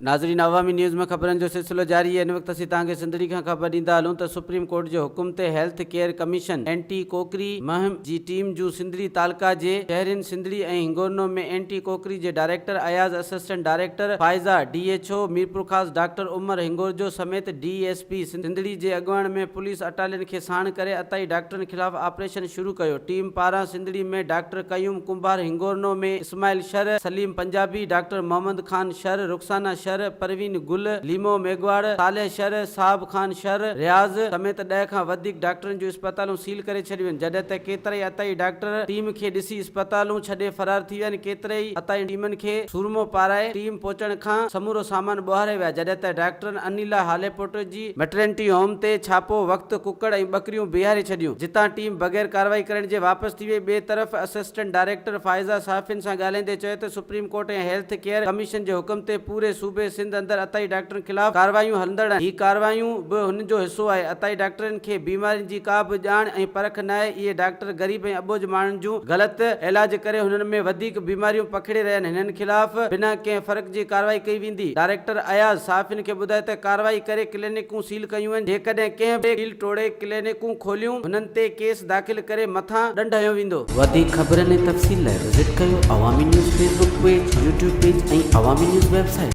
ناظرين عوامي نيوز ۾ خبرن جو سلسلو جاري آهي ان وقت اسين توهان کي سنڌڙي کان خبر ڏيندا هلون ته سپريم ڪورٽ جي حڪم تي هيلٿ ڪيئر ڪميشن اينٽي ڪوڪري مهم جي ٽيم جون سنڌڙي تعلقه جي شهرين سنڌڙي ۽ هنگورنو ۾ اينٽي ڪوڪري جي director Ayaz assistant director Faiza D H O Mirpurkhas doctor Umar Hingorjo سميت ڊي ايس پي سنڌڙي جي اڳواڻ ۾ پوليس اٽالين کي ساڻ ڪري عطائي ڊاڪٽرن خلاف آپريشن شروع ڪيو ٽيم پاران سنڌڙي ۾ ڊاڪٽر قيوم ڪنڀار هنگورنو ۾ اسماعيل شر، سليم پنجابي، ڊاڪٽر محمد خان شر، رخسانه شر، پروين گل، ليمو ميگهواڙ، صالح شر، صاحب خان شر، رياض سميت ڏهه کان وڌيڪ ڊاڪٽرن جون اسپتالون سيل ڪري ڇڏيون آهن، جڏهن ته ڪيترائي عطائي ڊاڪٽر ٽيم کي ڏسي اسپتالون ڇڏي فرار ٿي ويا آهن، ڪيترائي عطائي ٽيمن کي سورمو پارائي ٽيم پهچڻ کان سمورو سامان ٻوهاري ويا، جڏهن ته ڊاڪٽرن انيلا هاليپوٽو جي مٽرنٽي هوم تي ڇاپو وقت ڪڪڙ ۽ ٻڪريون بيهاري ڇڏيون، جتان ٽيم بغير ڪارروائي ڪرڻ جي واپس ٿي وئي. ٻئي طرف اسسٽنٽ ڊائريڪٽر فائزه صحافين سان ڳالهائيندي چيو ته supreme court ۽ health care commission جي حڪم تي پوري صوبي سنڌ اندر عطائي ڊاڪٽرن خلاف ڪارروايون هلندڙ آهن، هي ڪارروايون به هن جو حصو آهي، عطائي ڊاڪٽرن کي بيمارين جي ڪا به ڄاڻ ۽ پرک ناهي، اهي ڊاڪٽر غريب ۽ اٻوجهه ماڻهن جون غلط علاج ڪري هنن ۾ وڌيڪ بيماريون پکيڙي رهيا آهن، هنن خلاف بنا ڪنهن فرق جي ڪارروائي ڪئي ويندي. ڊائريڪٽر اياز صحافين کي ٻڌايو ته ڪارروائي ڪري ڪلينڪون سيل ڪيون وڃن، جيڪڏهن ڪنهن به سيل ٽوڙي ڪلينڪون کوليون هنن تي ڪيس داخل ڪري مٿان ڏنڊ هنيو ويندو. وڌيڪ خبرن ۽ تفصيل لاء وزٽ ڪيو Awami news Facebook page, YouTube page ۽ Awami news website.